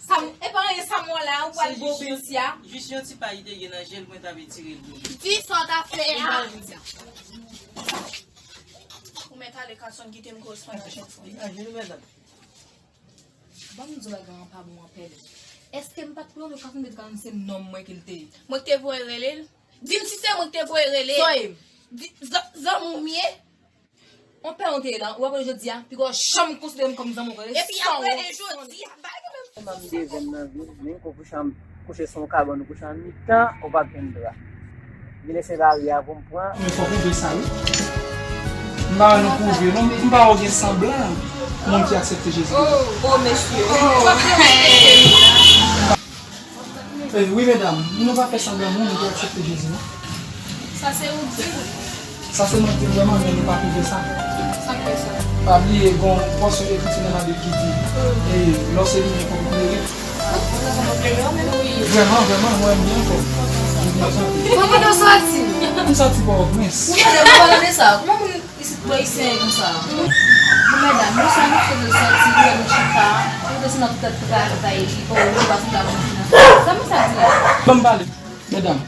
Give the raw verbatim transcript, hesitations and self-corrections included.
Sa m, e pa anyen sa m wè la, ou pral bobe sya. Jis yon ti pa li te gen nan je l, mwen t ap etire l pou li. Di sa w t ap fè a. Ou mèt ale, Carson, kite m koresponn ak jèn fi. Degaje nou, medam. Ban m di w bagay an pa bon anpil. Èske m pa t prale Carson te di Carson se nonm mwen ke l te ye? Mwen k te voye rele l? Di m si se mwen k te voye rele l. Soyem. Di, zan-, zanmi w m ye? On pè yon te ye la, ou apre jodi a, piga w janm konsidere m kòm zanmi w. Epi apre de jodi a, bay li menm. Mwen m deven nan vil, men kou kouche an, kouche sou yon kabann, ou kouche an mitan, ou pa gen dra. Vin lese lari a pou m pran. Men fòk ou vle sa wi. M pa wè nou pou vle non, m pa wè w gen sanblan moun ki aksepte Jezi. Oh, oh, mesye. Eh, wi, medam, nou pa fè sanblan moun ki aksepte Jezi, non. Sa se ou di. Sa se mwen ki di l vrèman, men nou pa pwouve sa. Sa k fè sa? Pa bliye, gon pòsyon ekriti nan Labib ki di, e, lè w se limyè, fòk ou klere. Fòk ou klere, men wi. Vrèman, vrèman, mwen menm byen fò. Mwen byen soti. Mwen soti Pòtoprens. Wi, men nou pale de sa. Kòman moun Isit bò isi an e konsa. Bon, medam, nou sa nou fè de sòti, nou lè nou chita, nou desann nan tèt travay li, o, nou pa sou la moun nan. Sa moun sa di la? Ban m pale, medam.